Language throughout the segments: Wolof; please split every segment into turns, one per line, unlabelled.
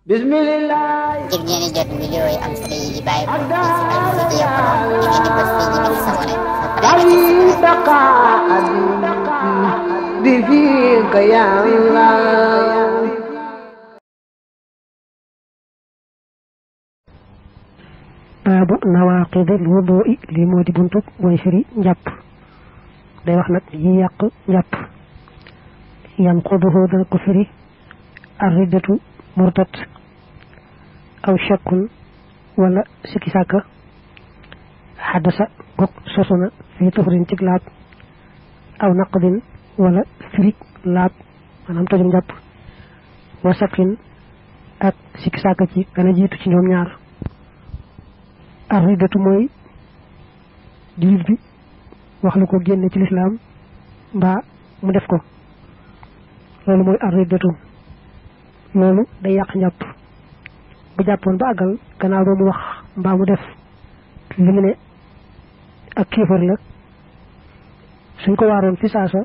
Bismillah.
ngir ngeen jot vidéo yi am solo yi bàyyi ko ci Al-Mouridiyyah Pro ngeen di bës fii ñu bind s'abonné
بفيك يا الله.
باب نواقض الوضوء li moo di buntu mooy firi njàpp day wax nag yi yàq njàpp yanquduhu dana ko firi ar-riddatu murtad aw shakkun wala sikki sàkka xadasa gog sosuna fi tuxrin cig laab aw naqdin wala firig laab maanaam tojum njàpp wa sakkin ak sikki sàkka ci gën a jiitu ci ñoom ñaar ar-riddatu mooy jullit bi wax lu ko génne ci lislaam mbaa mu def ko loolu mooy ar-riddatu loolu day yàq njàpp bu jàppoon ba àggal gannaaw ba mu wax mbaa mu def li mu ne ak kéefër la suñ ko waaroon fi saasa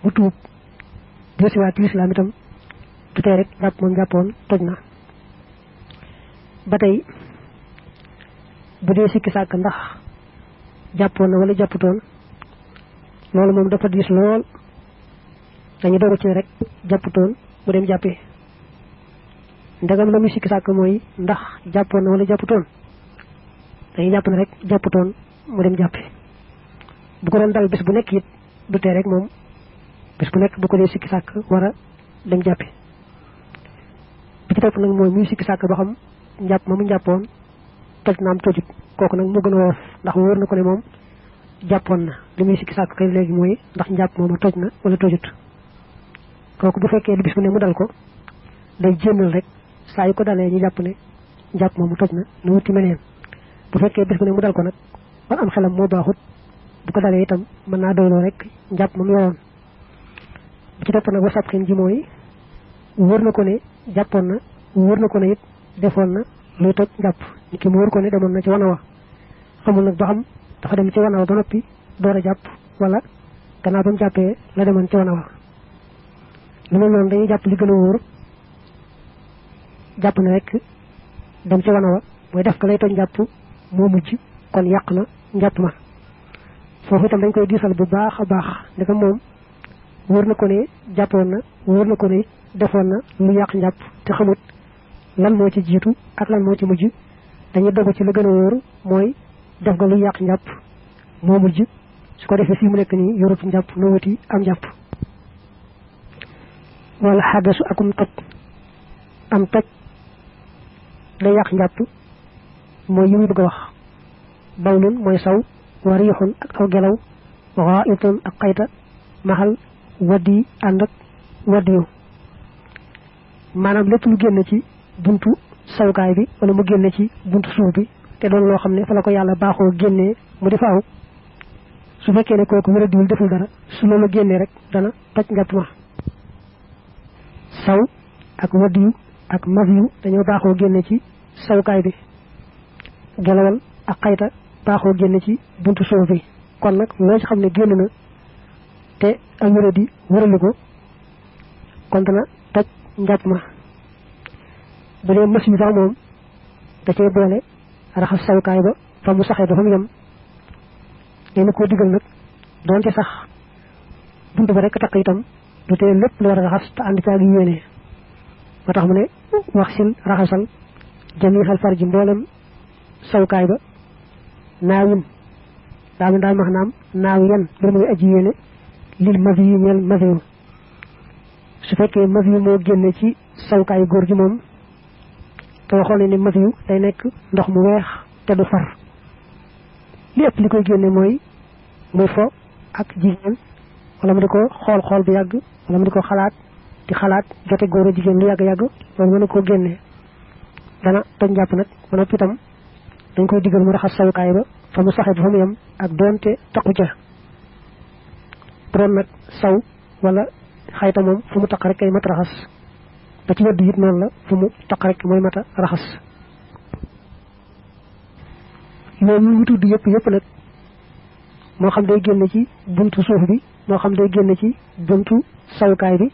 bu tuub desiwaat ci lislaam itam du tee rek jàpp moom jàppoon toj na ba tey bu dee sikki sàkk ndax jàppoon na wala jàpputoon loolu moom dafa diis lool dañu dogu ci rek jàpputoon mu dem jàppee ndegam la muy sikki sàkk mooy ndax jàppoon na wala jàpputoon dañuy jàpp ne rek jàpputoon mu dem jàppi bu ko doon dal bés bu nekk it du tee rek moom bés bu nekk bu ko dee sikki sàkk war a dem jàppi bi ci topp nag mooy muy sikki sàkk ba xam njàpp ma mu njàppoon toj naam tojut kooku nag moo gën a woyof ndax wóor na ko ne moom jàppoon na li muy sikki sàkk kay léegi mooy ndax njàpp moom a toj na wala tojut kooku bu fekkee bis bu ne mu dal ko day jénnal rek saa yu ko dalee ñu jàpp ne njàpp moom mu toj na nu wuti meneen bu fekkee bis bu ne mu dal ko nag ba am xelam moo baaxut bu ko dalee itam mën naa doyloo rek njàpp moom yoroon bu ci topp nag wa sabxin ji mooy wóor na ko ne jàppoon na wóor na ko ne it defoon na luy toj njàpp ni ki mu wóor ko ne demoon na ci wana wa xamul nag ba xam dafa dem ci wana wa ba noppi door a jàpp wala gannaaw ba mu jàppee la demoon ci wana wa lu mel noonu dañuy jàpp li gën a wóor jàpp ne rek dem ci wana wa mooy def ko lay toj njàpp moo mujj kon yàq na njàpp ma foofu itam dañ koy diisal bu baax a baax ndeka moom wóor na ko ne jàppoon na wóor na ko ne defoon na lu yàq njàpp te xamut lan moo ci jiitu ak lan moo ci mujj dañuy dogu ci la gën a wóor mooy def nga lu yàq njàpp moo mujj su ko defee fii mu nekk nii yorut njàpp nu wuti am njàpp wala xadasu akum toj am toj day yàq njàpp mooy yi muy bëgg a wax bawlun mooy saw wa riixun ak aw gelaw xaa'itun ak xayta maxal waddi ànd ak waddiyu maanaam lépp lu génn ci buntu sawukaay bi wala mu génne ci buntu suuf bi te doon loo xam ne fa la ko yàlla baaxoo génnee mu di fa aw su fekkee ne kooku wéradiwul deful dara su loolu génnee rek dana toj njàpp ma saw ak wadiyu ak maviyu dañoo baaxoo génne ci sawukaay bi gelawal ak xayta baaxoo génne ci buntu suuf bi kon nag loo ci xam ne génn na te ak wéradi wërali ko kon dana toj njàpp ma bu dee mës yi sax moom da cee boole raxas sawukaay ba fa mu saxee ba fa mu yem leen koo digal nag doonte sax buntu ba rek takk itam du tee lépp lu war a raxas te ànd caagi yéene moo tax mu ne wax sil raxasal jamiixal farji mboolem sawukaay ba naawin daal maanaam naaw yan bir muy aji yéene lil mavi yi ñeel mavi su fekkee mavi moo génne ci sawukaay góor gi moom te waxoon ne ni maviyu day nekk ndox mu weex te du far li ëpp li koy génne mooy muy fo ak jigéen wala mu di ko xool bu yàgg wala mu di ko xalaat jote góor a jigéen lu yàgg-yàgg loolu mën na koo génne dana toj njàpp nag ba noppi itam dañ koy digal mu raxas sawukaay ba fa mu saxee ba fa mu yem ak doonte taqu ca bu doon nag saw wala xayta moom fu mu taq rek kay mat raxas ba ci wedd it noonu la fu mu taq rek mooy mata raxas yooyu ñu tudd yëpp nag moo xam day génn ci buntu suuf bi moo xam day génn ci buntu sawukaay bi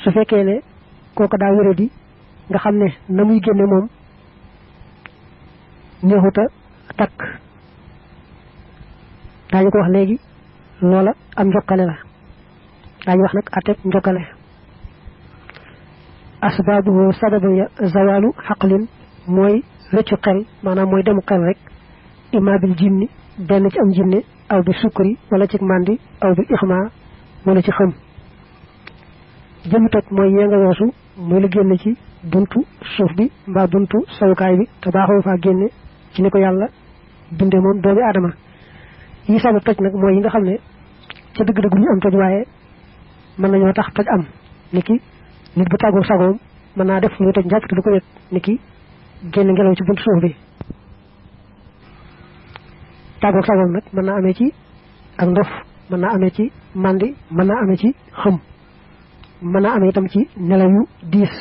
su fekkee ne kooku daa wéradi nga xam ne na muy génne moom neexuta takk daañu ko wax léegi loola am njokkale la daañu wax nag ateb njokkale asbaabu sababu ya zawalu xaqlin mooy rëccu xel maanaam mooy demu xel rek imma bil jinni benn ci am jinne aw bi sukkuri wala ci mandi aw bi ixma wala ci xam jëmu toj mooy yee nga weesu mooy la génne ci buntu suuf bi mbaa buntu sawukaay bi te baaxoo faa génne ci ni ko yàlla binde moom doomi aadama yi sabab toj nag mooy yi nga xam ne ca dëgg-dëgg ñu am toj waaye mën nañoo tax toj am niki nit bu tàggoo sagoom mën naa def luy toj njàpp te du ko yëg niki génn ngelaw ci buntu suuf bi tàggoo sagoom nag mën naa amee ci ak ndof mën naa amee ci mandi mën naa amee ci xëm mën naa amee itam ci nelaw yu diis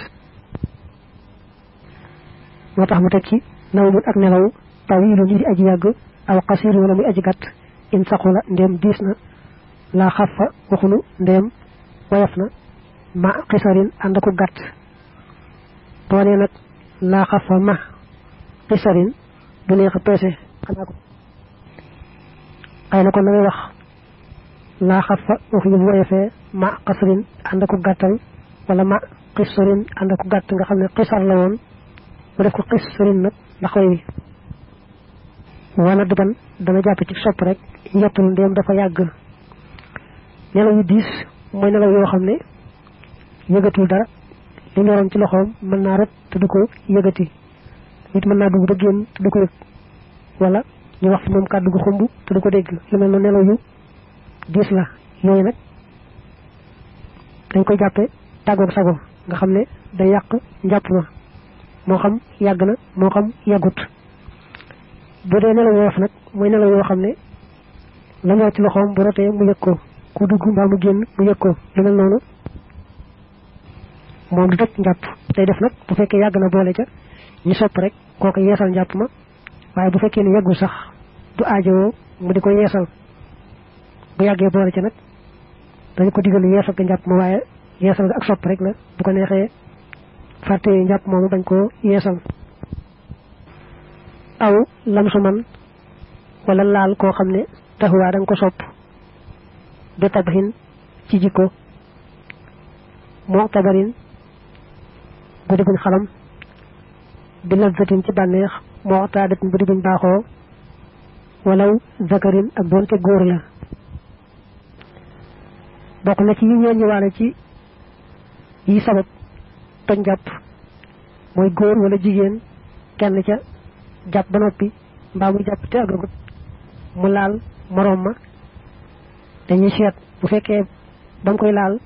moo tax mu teg ci nawmun ak nelaw tawilu ñu di aji yàgg aw qasir wala muy aji gàtt in saqula ndéem diis na laa xafa waxunu ndéem woyof na ma xisarin ànd ako gàtt boo nee nag laa xafa ma xisarin du neex a peese xanaa ko xëy na kon na ngay wax laa xafa waxu bu woyofee ma xasrin ànd ako gàttal wala ma xisarin ànd ako gàtt nga xam ne xisar la woon mu def ko xisarin nag ndax way wi wana duban dana jàpp ci sopp rek yettul ndéem dafa yàgg nelaw yu diis mooy nelaw yoo xam ne yëgatul dara li ñoroon ci loxoom mën naa rot te du ko yëgati nit mën naa dugg ba génn te du ko yëg wala ñu wax fi moom kàddu gu xumb te du ko dégg lu mel noonu nelaw yu diis la yooyu nag dañ koy jàppe tàggoog sago nga xam ne day yàq njàpp ma moo xam yàgg na moo xam yàggut bu dee nelaw woyof nag mooy nelaw yoo xam ne la ñor ci loxoom bu rotee mu yëg ko ku dugg mbaa mu génn mu yëg ko lu mel noonu moom du toj njàpp day def nag bu fekkee yàgg na boole ca ñu sopp rek kooku yeesal njàpp ma waaye bu fekkee ne yàggul sax du aajowoo mu di ko yeesal bu yàggee boole ca nag dañu ko digal yeesal ko njàpp ma waaye yeesal nga ak sopp rek la bu ko neexee fàtte njàpp moomu bañ koo yeesal aw lam su man wala laal koo xam ne taxuwaa da nga ko sopp bi tabaxin ci jikko moo tabarin bu di buñ xalam bi lazzatin ci bànneex moo taadatin bu di buñ baaxoo walaw zakarin ak doonte góor la bokk na ci yi ñoo ñëwaale ci yi sabab toj jàpp mooy góor wala jigéen kenn ca jàpp ba noppi mbaa muy jàpp te agagut mu laal moroom ma dañuy seet bu fekkee ba mu koy laal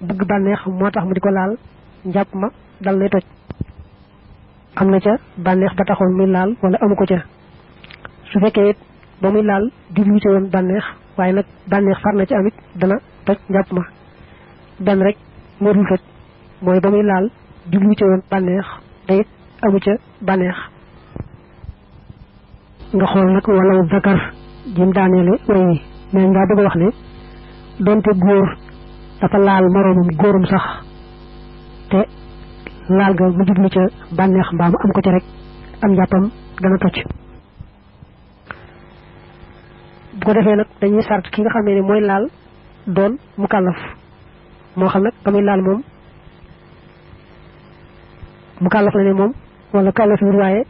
bëgg bànneex moo tax mu di ko laal njàpp ma dal nay toj am na ca bànneex ba taxoon muy laal wala amu ko ca su fekkee it ba muy laal jublu ca woon bànneex waaye nag bànneex far na ci amit dana toj njàpp ma benn rek moo dul toj mooy ba muy laal jublu ca woon bànneex te it amu ca bànneex nga xool nag wala zakar jim daaneele way wi mais ngaa bëgg a wax ne donte góor dafa laal moroomam góorum sax te laal ga mu jublu ca bànneex mbaa mu am ko ca rek am njàppam dana toj bu ko defee nag dañuy sart ki nga xamee ne mooy laal doon mu kàllaf moo xam nag ka muy laal moom mu kàllaf la ne moom wala kàllaf wur waaye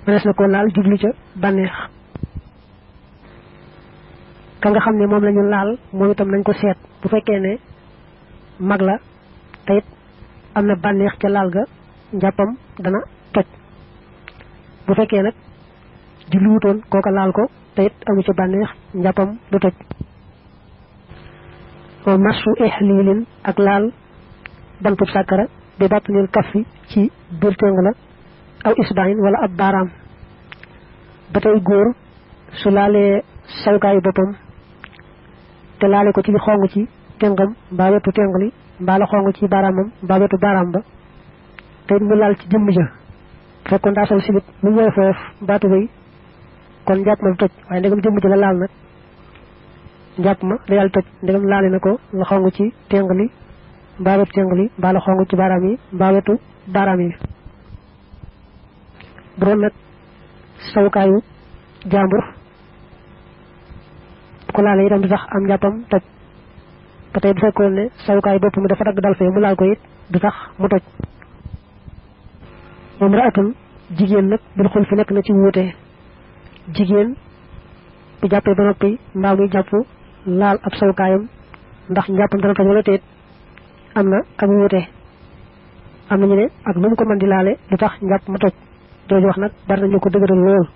mënees na ko laal jublu ca bànneex ka nga xam ne moom la ñu laal moom itam nañ ko seet bu fekkee ne mag la te it am na bànneex ca laal ga njàppam dana toj bu fekkee nag jubluwutoon kooka laal ko te it amu ca bànneex njàppam du toj wa masu ihlilin ak laal bantub sàkkara bi bàttunil kaffi ci biir téng la aw isbahin wala ab baaraam ba tey góor su laalee sawkaayu boppam te laale ko ci xong ci téngam mbaa wetu téng li mbaa la xong ci baaraamam mbaa wetu baaraam ba te mu laal ci jëmm ja fekkoon daa sol simit mu ñëw foofu baatu bay kon njàpp ma du toj waaye ndegam jëmm ja la laal nag njàpp ma da yàlla toj ndegam laale na ko la xong ci téng li mbaa wetu cengli mbaa la xong ci baaraam yi mbaa wetu baaraam yi bu doon nag sawukaayu jàmbur bu ko laalee itam du tax am njàppam toj ba tey bu fekkoon ne sawukaayu bopp mi dafa dagg dal fee mu laal ko it du tax mu toj moom raatun jigéen nag bil xul fi nekk na ci wuute jigéen bu jàppee ba noppi mbaa muy jàpp laal ab sawukaayam ndax njàppam dana toj wala teet am na ak wuute am nañu ne ak nu mu ko mën di laale du tax njàpp ma toj jooju wax nag bari nañu ko dëgëral lool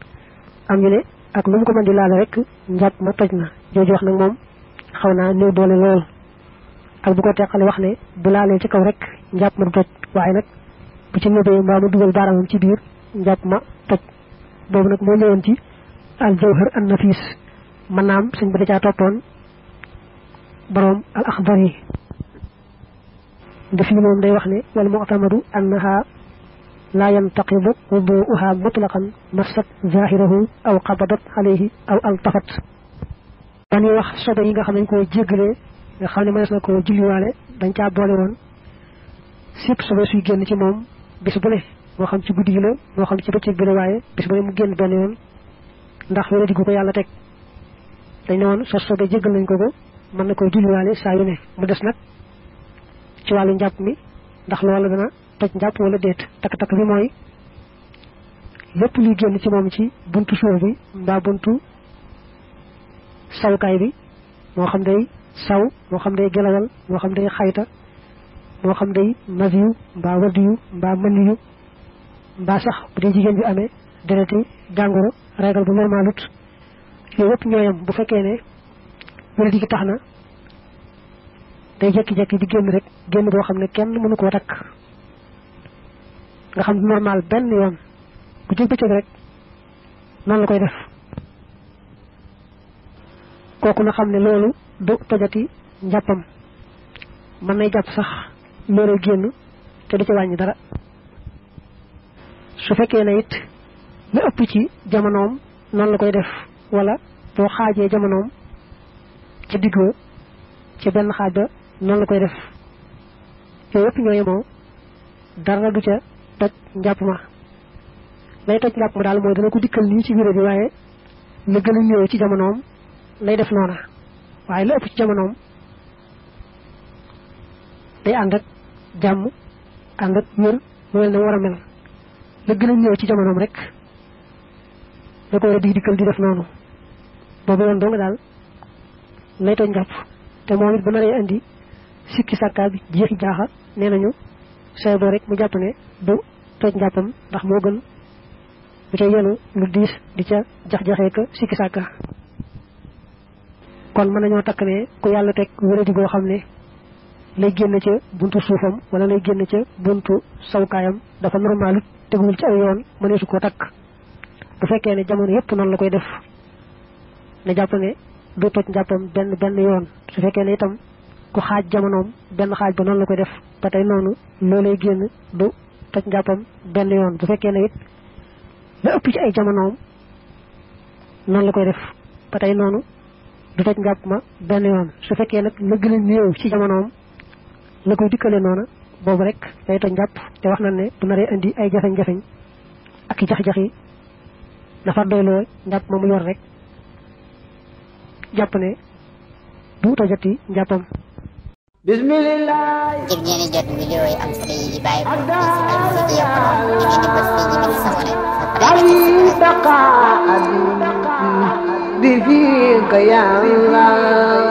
am ñu ne ak nu mu ko mën di laale rek njàpp ma toj na jooju wax nag moom xaw naa néew doole lool ak bu ko teqale wax ne bu laalee ci kaw rek njàpp ma du toj waaye nag bu ci ñëbee mbaa mu dugal baaraamam ci biir njàpp ma toj boobu nag moo ñëwoon ci al jawhar an nafis mën naam sëñ ba da caa toppoon borom al axdar yi daf moom day wax ne wal mu'tamadu annaha la yantaqidu wudu'uha mutlaqan massat zahirahu aw qabadat alayhi aw altafat dañuy wax sobe yi nga xam ne koo jéggalee nga xam ne mënees na koo julliwaale dañ caa boole woon sépp sobe suy génn ci moom bis bu ne moo xam ci guddi gi la moo xam ci bëccëg bi la waaye bis bu ne mu génn benn yoon ndax wéra di ko yàlla teg dañ ne woon sos sobe jéggal nañ ko mën na koy julliwaale saa yu ne mu des nag ci wàllu njàpp mi ndax loola dana toj njàpp wala déet takk-takk bi mooy lépp luy génn ci moom ci buntu suuf bi mbaa buntu sawukaay bi moo xam day saw moo xam day gelawal moo xam day xayta moo xam day masiyu mbaa wadiyu mbaa mëniyu mbaa sax bu dee jigéen bi amee dereti jàngoro régal bu normalut yooyu yëpp ñooyam bu fekkee ne wéra di gi tax na day jekki-jekki di génn rek génn boo xam ne kenn mënu koo takk nga xam ne normal benn yoon bu jég bëccëg rek noonu la koy def kooku na xam ne loolu du tojati njàppam mën nay jàpp sax loolu génn te du ci wàññi dara su fekkee ne it lu ëpp ci jamonoom noonu la koy def wala boo xaajee jamonoom ci digg ci benn xaaj ba noonu la koy def yooyu yëpp ñoo yemoo dara du ca toj njàpp ma lay toj njàpp ma daal mooy dana ko dikkal nii ci biir bi waaye la gën a ñëw ci jamonoom lay def noona waaye la ëpp ci jamonoom day ànd ak jàmm ànd ak wér mu mel ne war a mel la gën a ñëw ci jamonoom rek da ko war a di dikkal di def noonu boobu yoon doo nga daal lay toj njàpp te moom it ba naree andi sikki sàkkaa bi jeexi jaaxa nee nañu say boo rek mu jàpp ne du toj njàppam ndax moo gën bu ca yenu lu diis di ca jax-jaxee ka sikki sàkka kon mën nañoo takk ne ku yàlla teg wéradi goo xam ne lay génn ca buntu suufam wala lay génn ca buntu sawkaayam dafa normalut teguwul ci aw yoon mëneesu koo takk bu fekkee ne jamono yëpp noonu la koy def ne jàpp ne du toj njàppam benn yoon su fekkee ne itam ku xaaj jamonoom benn xaaj ba noonu la koy def ba tey noonu loolay génn du toj njàppam benn yoon bu fekkee ne it la ëpp ci ay jamonoom noonu la koy def ba tey noonu du toj njàpp ma benn yoon su fekkee nag la gën a néew ci jamonoom la koy dikkale noona boobu rek day toj njàpp te wax na ne bu naree indi ay jafeñ-jafeñ ak i jax-jax yi dafa doyloo njàpp ma mu yor rek jàpp ne du tojati njàppam
bismillah
ngir ngeen di jot vidéo yi am solo yi bàyyi ko ci Alfayda ngeen di bës fii ñu sabone
bi fika ya Allah